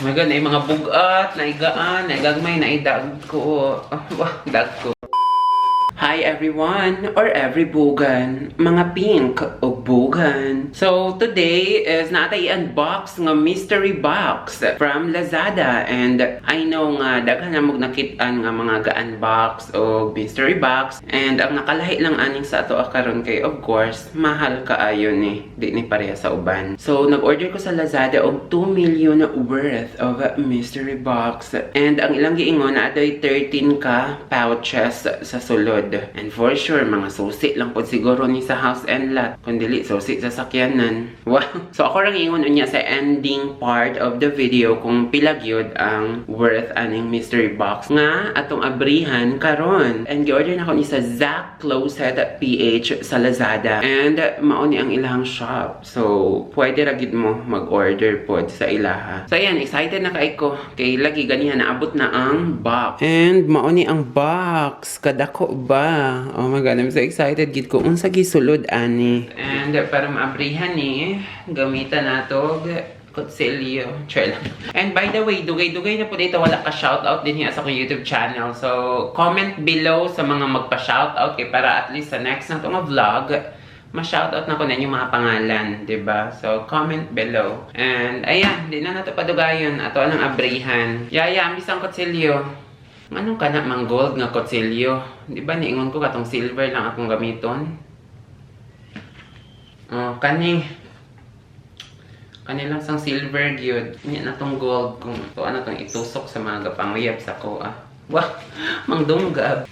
My God, naay mga bugat, naigaan, naigagmay, naidag ko. Wah, dag ko. Hi everyone, or every bugan, mga pink o bugan. So today is naa tay i-unbox nga mystery box from Lazada, and I know nga daghan na mog nakit-an nga mga ga-unbox o mystery box, and ang nakalahi lang aning sa ato karon kay, of course, mahal kaayo ni, di ni pareha sa uban. So nag-order ko sa Lazada og 2 million worth of mystery box, and ang ilang giingon na adoy 13 ka pouches sa sulod. And for sure, mga susi lang po siguro ni sa house and lot. Kung dili, susi sa sakyanan. Wow. So ako rang ingon unya sa ending part of the video kung pila gyud ang worth aning mystery box nga atong abrihan karon. And gi-order na ko ni sa Zack Closet PH sa Lazada. And mao ni ang ilang shop. So, pwede ra gid mo mag-order pod sa ilaha. So ayan, excited na kay ko. Kay lagi ganihan naabot na ang box. And mao ni ang box. Kadako ba? Oh my God, I'm so excited gid ko unsa gisulod ani. And para maabrihan ni, gamitan nato kutsilyo. Try lang. And by the way, dugay-dugay na po dito wala ka shoutout din hiya sa akong YouTube channel. So, comment below sa mga magpa-shoutout kay para at least sa next na nga vlog, ma-shoutout na ko na inyong mga pangalan, 'di ba? So, comment below. And ayan, di na nato padugayon ato anang abrihan. Yaya, ambis ang kutsilyo. Anong kana mang gold nga kutsilyo? Di ba niingon ko katong silver lang akong gamiton? Oh, kani. Kani lang sang silver gyud. Nya na tong gold kung to ano tong itusok sa mga gapanguyab sa ko ah. Wah, mangdunggab.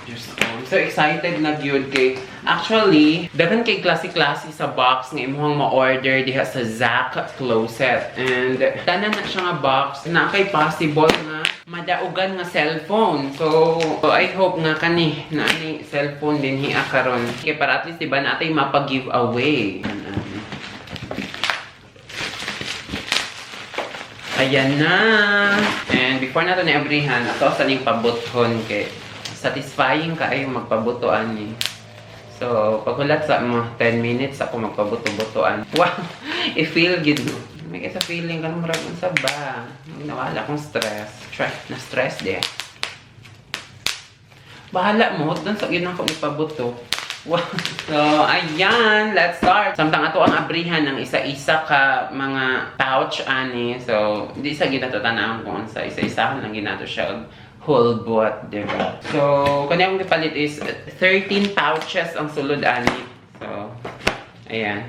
Diyos ko. I'm so excited na gyud kay actually, daghan kay klase-klase sa box nga imuhang ma-order diha sa Zack Closet. And tanan na siya nga box na kay possible nga madaugan nga cellphone. So, I hope nga kani na ani cellphone din hiya karon. Kay para at least, diba, naa tay mapa-give away. Ayan na. And before nato ni abrihan, ato sa ning pabuthon kay satisfying kaayo magpabuto ani. So, paghulat sa mga 10 minutes ako magpabuto-butoan. Wow! I-feel gid no. May sa feeling kanang murag unsa ba? Nawala akong stress. Try na stress di. Bahala mo, doon sa ginang ko ipabuto. Wow. So, ayan, let's start. Samtang ato ang abrihan ng isa-isa ka mga pouch ani. So, di sa ginato tanawon kung sa isa-isahan lang ginato siya og whole buot, di ba? So, kani akong gipalit is 13 pouches ang sulod ani. So, ayan.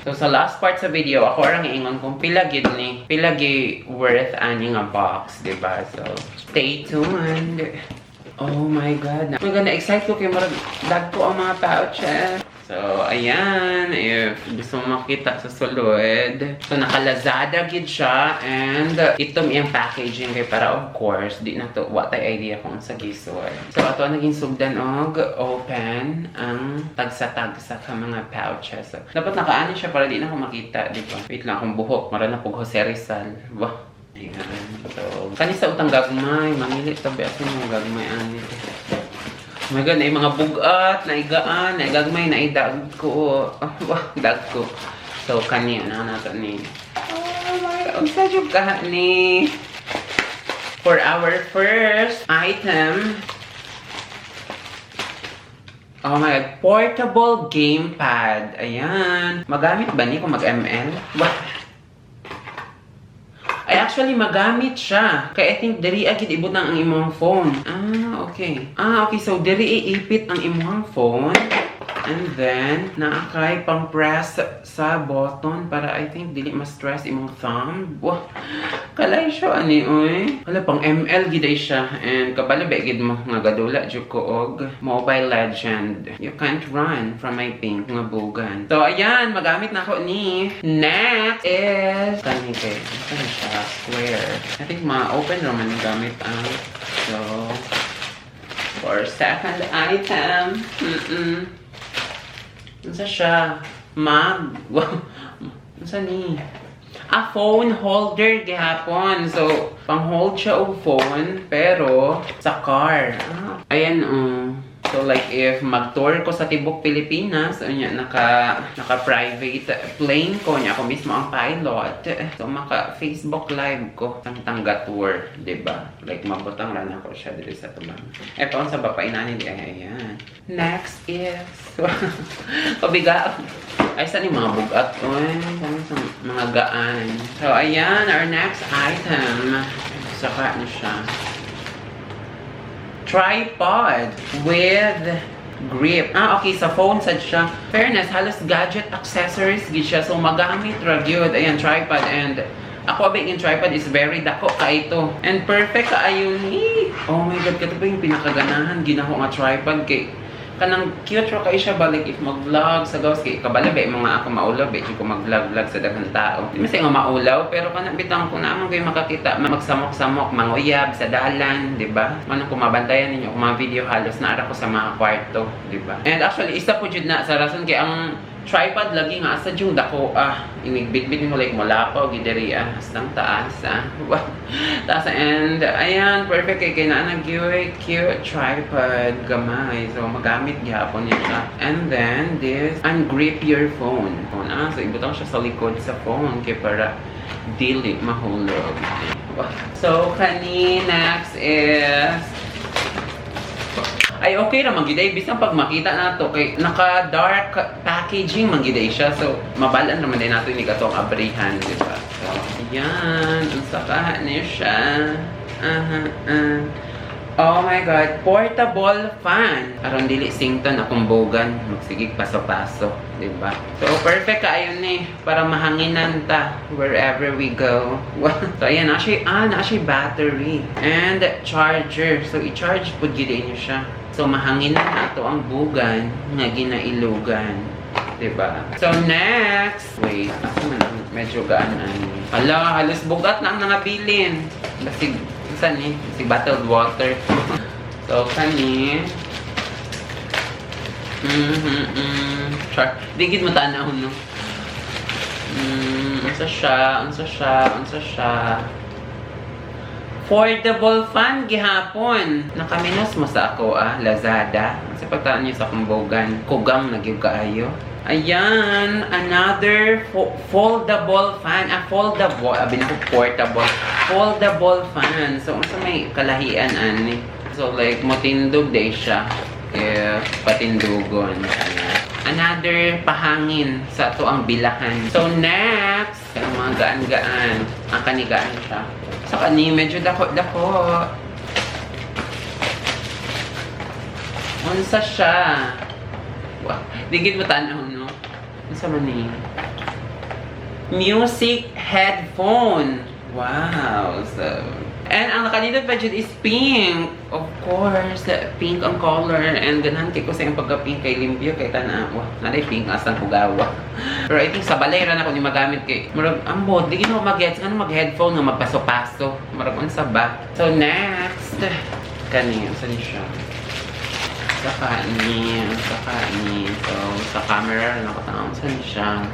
So, sa last part sa video, ako orang iingon kung pila gid ni, pila gi worth ani nga box, di ba? So, stay tuned. Oh my God. Oh my God, na-excite ko kay murag dagko ang mga pouches. So, ayan. If gusto mo makita sa sulod. So, naka-Lazada gid siya. And itom iyang packaging kay para, of course, di na to, wa tay idea kung sa gisod. So, ato ang naging sugdan og open ang tagsa-tagsa ka mga pouches. So, dapat nakaani siya para di na ako makita, di ba? Wait lang, akong buhok. Mara na pug Jose Rizal. Wah. Ayan. So, kani sa utang gagmay. Mamili tabi ako mga gagmay ani. Oh my God, naay mga bugat, naigaan, naigagmay, naidag ko. Oh, wah, dag ko. So, kani, ano nato ni. Oh my God, unsa jud ka ni. For our first item, oh my God, portable gamepad. Ayan. Magamit ba ni kung mag-ML? Wah. Ay, actually, magamit siya. Kaya I think, diri agad ibutang ang imong phone. Ah, okay. Ah, okay. So, diri iipit ang imong phone. And then, naa kay pang press sa button para I think dili ma-stress imong thumb. Wah, kalay siya ani oy. Hala, pang ML gid ay siya. And kabalo ba gid mo nga gadula jud ko og Mobile Legend. You can't run from my pink nga bugan. So ayan, magamit na ako ni. Next is kani kay ano siya, square. I think ma-open raman gamit ang, so for second item. Unsa siya? Mag. Wow. Unsa ni? A phone holder gihapon. So, pang-hold siya og phone, pero sa car. Ah, ayan, oh. So like if mag-tour ko sa tibok Pilipinas, unya naka private plane ko nya, ako mismo ang pilot. So maka Facebook Live ko samtang ga tour, 'di ba? Like mabutang ra nako siya diri sa tubang. Eh pa unsa ba pa inani di ay, ayan. Next is pabiga. Ay, saan yung mga bugat? Oy, sa mga gaan. So, ayan, our next item. Saka ano siya? Tripod with grip. Ah, okay. Sa phone sad siya. Fairness, halos gadget accessories gid siya. So, magamit ra gyud. Ayan, tripod. And ako abi yung tripod is very dako ka ito. And perfect kaayo ni. Oh my God, kato pa yung pinakaganahan ginako nga tripod kay kanang cute ra kay siya balik if mag-vlog sa gawas kay kabala ba mga ako maulaw ba ko mag-vlog vlog sa daghang tao. Di man say nga maulaw, pero kanang bitang kung naman kayo makakita, magsamok-samok, manguyab sa dalan, di ba? Manong kung mabantayan ninyo kung mga video, halos naara ko sa mga kwarto, di ba? And actually, isa po jud na sa rason kay ang tripod lagi nga asa yung dako ah, inigbitbit mo like mulapaw gidiri ah, hastang taas ah. Taas, and ayan, perfect kay kay naa na gyud cute tripod gamay, so magamit gyapon niya siya. And then this ungrip your phone phone ah, so ibutang siya sa likod sa phone kay para dili mahulog. So kani next is ay okay ra man gyud ay bisan pag makita nato kay naka dark packaging man gyud ay siya, so mabalan naman din nato ini katong abrihan, di ba? So ayan, unsa ka ni siya? Aha, ah. Oh my God, portable fan. Aron dili sington akong bogan, magsigig paso-paso, di ba? So perfect kaayo ni para mahanginan ta wherever we go. So ayan, na siya battery and charger. So i-charge pud gyud niyo siya. So mahanginan nato ang bugan nga ginailugan. Diba? So next, wait, ako man ang medyo gaan ani. Hala, halos bugat na ang nangabilin. Basig, saan eh? Basig bottled water. So, kani. Char. Di gid mo tanaw, no? Unsa siya? Unsa siya? Unsa siya? Foldable fan gihapon. Nakaminos mo sa ako ah, Lazada. Sa pagtaan niyo sa kumbogan, kugang na gyud kaayo. Ayan, another foldable fan. Ah, foldable. Abi na ko portable. Foldable fan. So, unsa may kalahian ani? So, like, motindog day siya. If patindugon. Ayan. Another pahangin sa ato ang bilahan. So, next, ang mga gaan-gaan. Ang kanigaan siya. Sa kani, medyo dako-dako. Unsa siya? Wow. Digit mo tanaw, no? Unsa man ni? Music headphone. Wow. So, and ang nakanindot pa jud is pink. Of course, pink ang color. And ganahan kay ko sa iyang pagka-pink kay limpyo kay tanawa. Nanay pink asang hugawa. Pero I think sa balay ra na ko ni magamit kay murag ambot di gid mo magets ano mag-headphone nga magpaso-paso. Murag unsa ba? So next, kani unsa ni siya? Sa kani, sa kani. So sa camera na ko tanaw unsa ni siya?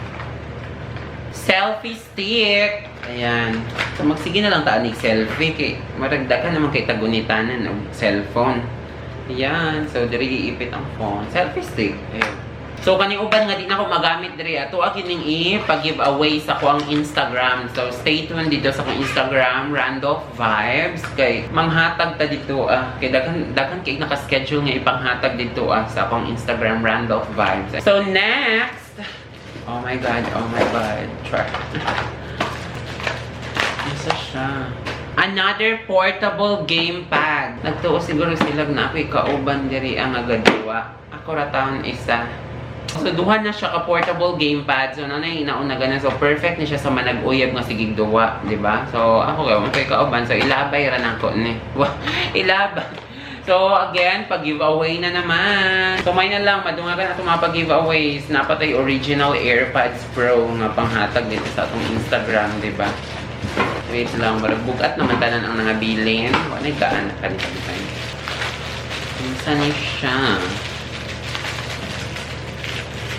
Selfie stick. Ayan. So magsige na lang ta anig selfie kay maragdagan naman kay tagunitanan og cellphone. Ayan. So diri iipit ang phone. Selfie stick. Ayan. So kani uban nga di na ako magamit diri ato kining i pag-giveaway sa kuang Instagram. So stay tuned dito sa akong Instagram, Randolph Vibes, kay manghatag ta dito ah, kay daghan daghan kay naka-schedule nga ipanghatag dito ah sa akong Instagram, Randolph Vibes. So next. Oh my God, oh my God. Try. Isa siya. Another portable gamepad. Nagtuo siguro sila na ako'y kauban diri ang agaduwa. Ako ra taon isa. So duha na siya ka portable gamepad. So nanay inauna gana. So perfect ni siya sa manag-uyab nga sigig duwa, di ba? So ako kay kay kauban, so ilabay ra nako ni. Wah, ilabay. So again, pag-giveaway na naman. So may na lang madungagan ato mga pag-giveaways. Napatay original AirPods Pro nga panghatag dito sa atong Instagram, di ba? Wait lang, marag bugat naman tanan ang nangabilin. Wala na gaan na kanina. Unsa ni siya?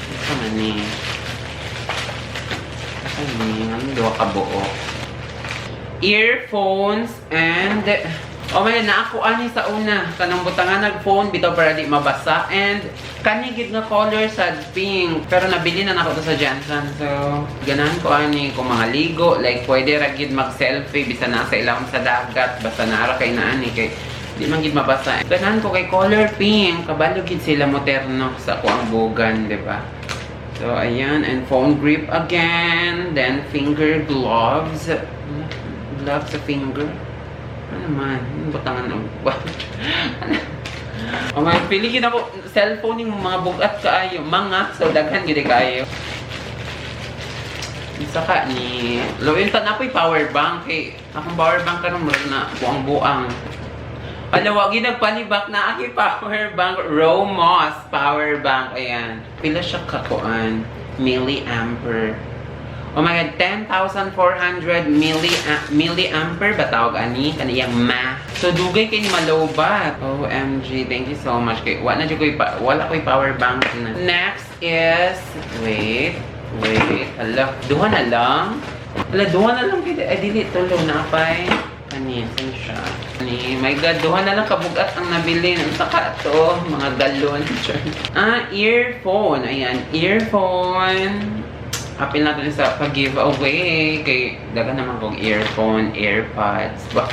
Unsa man ni? Unsa ni? Ano duha ka buok? Earphones and Oh my God, na ako ani sa una. Kanang butangan nag-phone bitaw para di mabasa. And kani gid nga color sa pink. Pero nabili na nako to sa Jensen. So, ganahan ko ani kung mga ligo. Like, pwede ra gid mag-selfie bisan nasa ilawom sa dagat. Basta naara kay na ani kay di man gid mabasa. Ganahan ko kay color pink. Kabalo gid sila moderno sa kuang bugan, di ba? So, ayan. And phone grip again. Then, finger gloves. Gloves sa finger. Ano man? Ano butangan ng? Ano? Oh my, pili gid ako cellphone yung mga bugat kaayo. Mga, so daghan gid kaayo. Isa ka ni Loyal ta na ako'y power bank kay akong power bank karon murag na buang-buang. Ala, wag gid nagpalibak na aki power bank, Romos power bank, ayan. Pila siya kakuan? Milliampere. Oh my God, 10,400 milliampere ba tawag ani? Kaniyang ma. So dugay kay ni malobat. OMG, thank you so much. Kay wala na jud ko'y wala ko'y power bank na. Next is, wait, wait. Hala, duha na lang. Hala, duha na lang kay ay dili tulo na pay. Kani, saan siya? Kani, my God, duha na lang kabugat ang nabili. Ang saka to, mga galon. Ah, earphone. Ayan, earphone. Apil natin sa pag-giveaway. Kay daghan naman kong earphone, AirPods. Ba,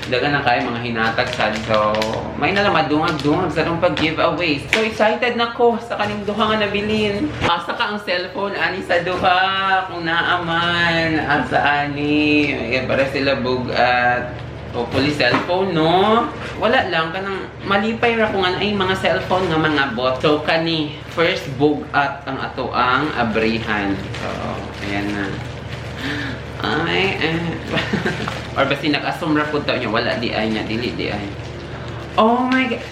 daghan na kayo mga hinatag sad. So, may na lang madungag-dungag sa itong pag-giveaway. So, excited na ko sa kaning duha nga nabilin. Asa ka ang cellphone ani sa duha? Kung naaman. Asa ani? Ayan, para sila bugat. Hopefully cellphone, no? Wala lang, kanang malipay ra ko nga ay mga cellphone nga mga bot. So, kani, first bugat ang ato ang abrihan. So, ayan na. Ay, eh. Or basta nag-assume ra pud ta niya, wala di ay niya, dili di ay. Oh my God.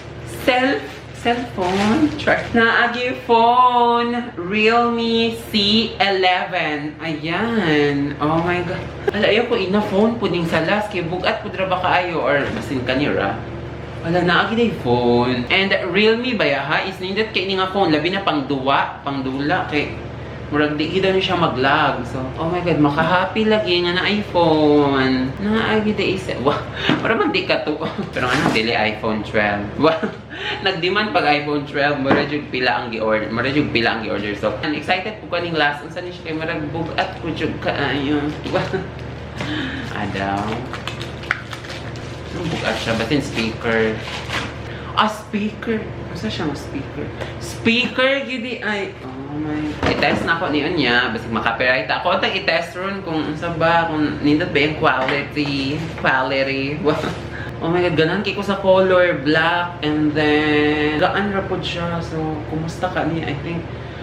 Cellphone. Try. Naagi phone. Realme C11. Ayan. Oh my God. Ala, ayaw ko ina phone puding sa last. Kay bugat pud ra ba kaayo or basin kanira. Wala na agi day phone. And Realme ba ya ha? Is nindot kay ni nga phone labi na pang duwa, pang dula kay murag di gid ni siya maglag. So, oh my God, makahappy lagi nga na iPhone. Naagi day isa. Wah, para man di ka to. Pero nga dili iPhone 12. Wah, nagdemand pag iPhone 12, mura jud pila ang gi-order. Mura jud pila ang gi-order. So, I'm excited po kaning last unsa ni siya kay murag bugat ko jud kaayo. Wah. Adaw. Anong bugat siya? Basin speaker. Ah, speaker. Asa siya nga speaker? Speaker, gidi ay. Oh my. I-test na ako niyon niya. Basig makapiright ako. Atang i-test ron kung unsa ba, kung nindot ba yung quality. Quality. Oh my God, ganahan kay ko sa color black and then gaan ra pod siya. So, kumusta ka ni?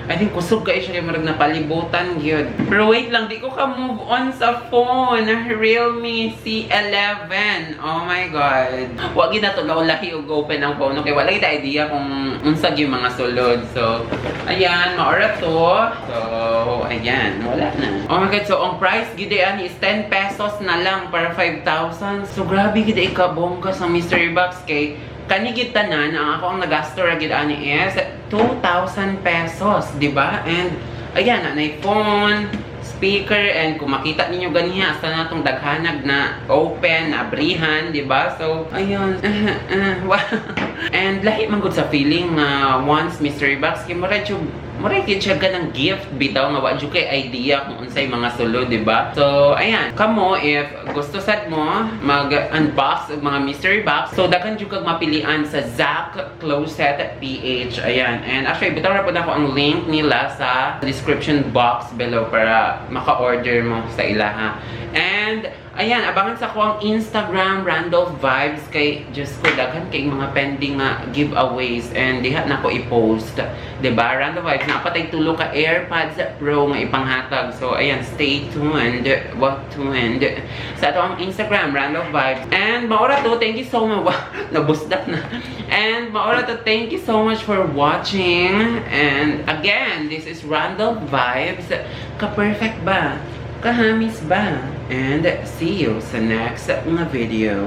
I think kusog kay siya kay murag napalibutan gyud. Pero wait lang, di ko ka move on sa phone. Realme C11. Oh my God. Wa gid na to lahi og open ang phone. Okay, wala gid idea kung unsa gyud mga sulod. So, ayan, maora to. So, ayan, wala na. Oh my God, so ang price gid ani is 10 pesos na lang para 5,000. So, grabe gid ay kabongga sa mystery box kay kani gid tanan, ang ako ang nagasto ra gid ani is 2,000 pesos, di ba? And ayan, na phone, speaker, and kung makita ninyo ganiha, asa na itong daghanag na open, na abrihan, di ba? So, ayun. And lahi man gud sa feeling nga once mystery box, kay mura jud mura gid siya ganang gift bitaw nga wa jud kay idea kung unsay mga sulod, di ba? So, ayan. Kamo, if gusto sad mo mag-unbox og mga mystery box, so daghan jud kag mapilian sa Zack Closet PH. Ayan. And actually, bitaw ra pud ako ang link nila sa description box below para maka-order mo sa ilaha. And ayan, abangan sa ko ang Instagram, Randolph Vibes, kay Diyos ko, daghan kay mga pending nga giveaways and diha na ko i-post. 'Di ba? Randolph Vibes, napatay tulo ka AirPods Pro nga ipanghatag. So, ayan, stay tuned. What tuned? Sa ato ang Instagram, Randolph Vibes. And maora to, thank you so much. Wow, nabusdak na. And maora to, thank you so much for watching. And again, this is Randolph Vibes. Ka-perfect ba? Kahamis ba? And see you sa next nga video.